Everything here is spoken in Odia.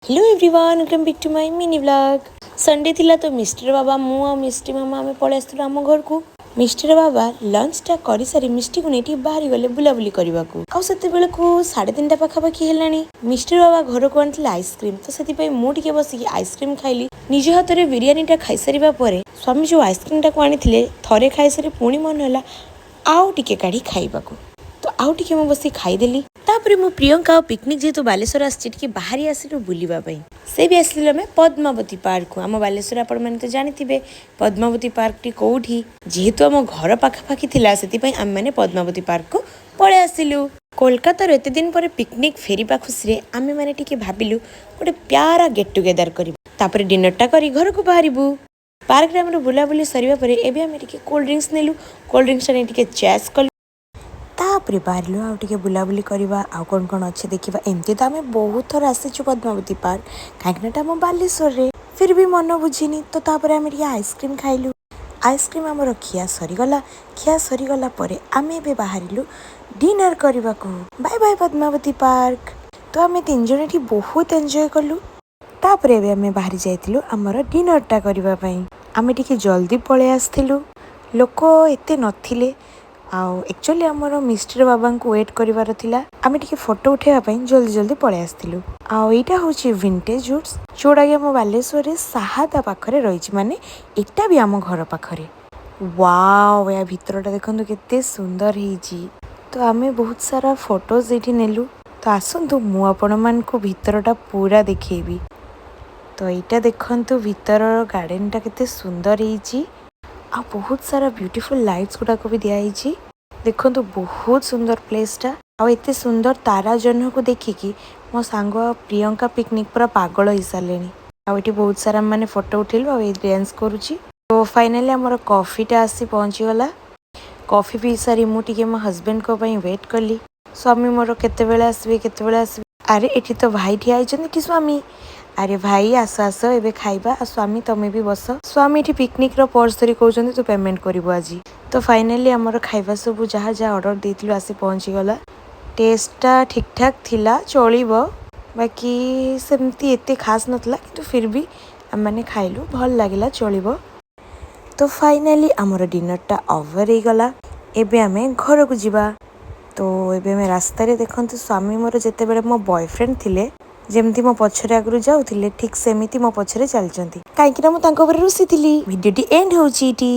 Hello everyone, welcome back to my mini vlog. Sunday ଥିଲା ତ ମିଷ୍ଟର ବାବା, ମୁଁ ଆଉ ମିଷ୍ଟି ମାମା ଆମେ ପଳେଇ ଆସିଥିଲୁ ଆମ ଘରକୁ। ମିଷ୍ଟର ବାବା ଲଞ୍ଚଟା କରିସାରି ମିଷ୍ଟିକୁ ନେଇ ଟିକେ ବାହାରି ଗଲେ ବୁଲାବୁଲି କରିବାକୁ। ଆଉ ସେତେବେଳକୁ 3:30 ପାଖାପାଖି ହେଲାଣି। ମିଷ୍ଟର ବାବା ଘରକୁ ଆଣିଥିଲେ ଆଇସ୍କ୍ରିମ୍, ତ ସେଥିପାଇଁ ମୁଁ ଟିକେ ବସିକି ଆଇସ୍କ୍ରିମ୍ ଖାଇଲି। ନିଜ ହାତରେ ବିରିୟାନୀଟା ଖାଇସାରିବା ପରେ ସ୍ୱାମୀ ଯେଉଁ ଆଇସ୍କ୍ରିମ୍ଟାକୁ ଆଣିଥିଲେ, ଥରେ ଖାଇସାରି ପୁଣି ମନ ହେଲା ଆଉ ଟିକେ କାଢ଼ି ଖାଇବାକୁ। ତ ଆଉ ଟିକେ ମୁଁ ବସି ଖାଇଦେଲି। ତାପରେ ମୁଁ, ପ୍ରିୟଙ୍କା ଆଉ ପିକନିକ୍ ଯେହେତୁ ବାଲେଶ୍ୱର ଆସିଛି, ଟିକେ ବାହାରି ଆସିଲୁ ବୁଲିବା ପାଇଁ। ସେ ବି ଆସିଲୁ ଆମେ ପଦ୍ମାବତୀ ପାର୍କକୁ। ଆମ ବାଲେଶ୍ୱର ଆପଣମାନେ ତ ଜାଣିଥିବେ ପଦ୍ମାବତୀ ପାର୍କଟି କୋଉଠି। ଯେହେତୁ ଆମ ଘର ପାଖାପାଖି ଥିଲା, ସେଥିପାଇଁ ଆମେମାନେ ପଦ୍ମାବତୀ ପାର୍କକୁ ପଳେଇ ଆସିଲୁ। କୋଲକାତାରୁ ଏତେ ଦିନ ପରେ ପିକନିକ୍ ଫେରିବା ଖୁସିରେ ଆମେମାନେ ଟିକେ ଭାବିଲୁ ଗୋଟେ ପ୍ୟାରା ଗେଟ୍ ଟୁଗେଦର କରିବୁ, ତାପରେ ଡିନରଟା କରି ଘରକୁ ବାହାରିବୁ। ପାର୍କରେ ଆମର ବୁଲାବୁଲି ସରିବା ପରେ ଏବେ ଆମେ ଟିକେ କୋଲ୍ଡ ଡ୍ରିଙ୍କସ୍ ନେଲୁ। କୋଲ୍ଡ ଡ୍ରିଙ୍କସଟା ନେଇ ଟିକେ ଚାସ୍ କଲୁ। ତାପରେ ବାହାରିଲୁ ଆଉ ଟିକେ ବୁଲାବୁଲି କରିବା, ଆଉ କ'ଣ କ'ଣ ଅଛି ଦେଖିବା। ଏମିତି ତ ଆମେ ବହୁତ ଥର ଆସିଛୁ ପଦ୍ମାବତୀ ପାର୍କ, କାହିଁକିନା ଏଟା ଆମ ବାଲେଶ୍ୱରରେ। ଫିର୍ ବି ମନ ବୁଝିନି। ତ ତାପରେ ଆମେ ଟିକେ ଆଇସ୍କ୍ରିମ୍ ଖାଇଲୁ। ଆଇସ୍କ୍ରିମ୍ ଆମର ଖିଆ ସରିଗଲା। ଖିଆ ସରିଗଲା ପରେ ଆମେ ଏବେ ବାହାରିଲୁ ଡିନର କରିବାକୁ। Bye bye Padmavati park. ତ ଆମେ ତିନି ଜଣ ଏଠି ବହୁତ ଏନ୍ଜୟ କଲୁ। ତାପରେ ଏବେ ଆମେ ବାହାରି ଯାଇଥିଲୁ ଆମର ଡିନରଟା କରିବା ପାଇଁ। ଆମେ ଟିକେ ଜଲ୍ଦି ପଳେଇ ଆସିଥିଲୁ, ଲୋକ ଏତେ ନଥିଲେ। ଆଉ ଆକ୍ଚୁଆଲି ଆମର ମିଷ୍ଟର ବାବାଙ୍କୁ ୱେଟ୍ କରିବାର ଥିଲା। ଆମେ ଟିକେ ଫଟୋ ଉଠାଇବା ପାଇଁ ଜଲ୍ଦି ଜଲ୍ଦି ପଳେଇ ଆସିଥିଲୁ। ଆଉ ଏଇଟା ହେଉଛି ଭିଣ୍ଟେଜ୍ ଉଡ୍ସ, ଯୋଉଟାକି ଆମ ବାଲେଶ୍ୱରରେ ସାହାଦା ପାଖରେ ରହିଛି, ମାନେ ଏଇଟା ବି ଆମ ଘର ପାଖରେ। ୱାଓ, ୟା ଭିତରଟା ଦେଖନ୍ତୁ କେତେ ସୁନ୍ଦର ହେଇଛି। ତ ଆମେ ବହୁତ ସାରା ଫଟୋଜ୍ ଏଇଠି ନେଲୁ। ତ ଆସନ୍ତୁ, ମୁଁ ଆପଣମାନଙ୍କୁ ଭିତରଟା ପୁରା ଦେଖେଇବି। ତ ଏଇଟା ଦେଖନ୍ତୁ, ଭିତରର ଗାର୍ଡେନଟା କେତେ ସୁନ୍ଦର ହେଇଛି ଆଉ ବହୁତ ସାରା ବ୍ୟୁଟିଫୁଲ୍ ଲାଇଟ୍ସ ଗୁଡ଼ାକ ବି ଦିଆହେଇଛି। ଦେଖନ୍ତୁ, ବହୁତ ସୁନ୍ଦର ପ୍ଲେସ୍ଟା। ଆଉ ଏତେ ସୁନ୍ଦର ତାରା ଜହ୍ନକୁ ଦେଖିକି ମୋ ସାଙ୍ଗ ଆଉ ପ୍ରିୟଙ୍କା ପିକନିକ୍ ପୁରା ପାଗଳ ହେଇସାରିଲେଣି। ଆଉ ଏଠି ବହୁତ ସାରା ମାନେ ଫଟୋ ଉଠେଇଲୁ ଆଉ ଏଇ ଡ୍ୟାନ୍ସ କରୁଛି। ତ ଫାଇନାଲି ଆମର କଫିଟା ଆସି ପହଞ୍ଚିଗଲା। କଫି ପିଇ ସାରି ମୁଁ ଟିକେ ମୋ ହଜବେଣ୍ଡଙ୍କ ପାଇଁ ୱେଟ୍ କଲି। ସ୍ୱାମୀ ମୋର କେତେବେଳେ ଆସିବେ, କେତେବେଳେ ଆସିବେ? ଆରେ, ଏଠି ତ ଭାଇ ଠିଆ ହେଇଛନ୍ତି, ଏଠି ସ୍ୱାମୀ। ଆରେ ଭାଇ, ଆସ ଆସ, ଏବେ ଖାଇବା। ଆଉ ସ୍ୱାମୀ, ତମେ ବି ବସ। ସ୍ୱାମୀ ଏଠି ପିକନିକ୍ର ପର୍ସ ଧରି କହୁଛନ୍ତି, ତୁ ପେମେଣ୍ଟ କରିବୁ ଆଜି। ତ ଫାଇନାଲି ଆମର ଖାଇବା ସବୁ ଯାହା ଯାହା ଅର୍ଡ଼ର ଦେଇଥିଲୁ ଆସି ପହଞ୍ଚିଗଲା। ଟେଷ୍ଟଟା ଠିକ୍ ଠାକ୍ ଥିଲା, ଚଳିବ, ବାକି ସେମିତି ଏତେ ଖାସ୍ ନଥିଲା। କିନ୍ତୁ ଫିର୍ ବି ଆମେମାନେ ଖାଇଲୁ, ଭଲ ଲାଗିଲା, ଚଳିବ। ତ ଫାଇନାଲି ଆମର ଡିନରଟା ଓଭର ହେଇଗଲା। ଏବେ ଆମେ ଘରକୁ ଯିବା। ତ ଏବେ ଆମେ ରାସ୍ତାରେ, ଦେଖନ୍ତୁ, ସ୍ୱାମୀ ମୋର ଯେତେବେଳେ ମୋ ବୟଫ୍ରେଣ୍ଡ ଥିଲେ, ଯେମିତି ମୋ ପଛରେ ଆଗରୁ ଯାଉଥିଲେ, ଠିକ୍ ସେମିତି ମୋ ପଛରେ ଚାଲିଛନ୍ତି, କାହିଁକିନା ମୁଁ ତାଙ୍କ ଉପରେ ରୁଷିଥିଲି। ଭିଡ଼ିଓଟି ଏଣ୍ଡ ହେଉଛି ଏଇଠି।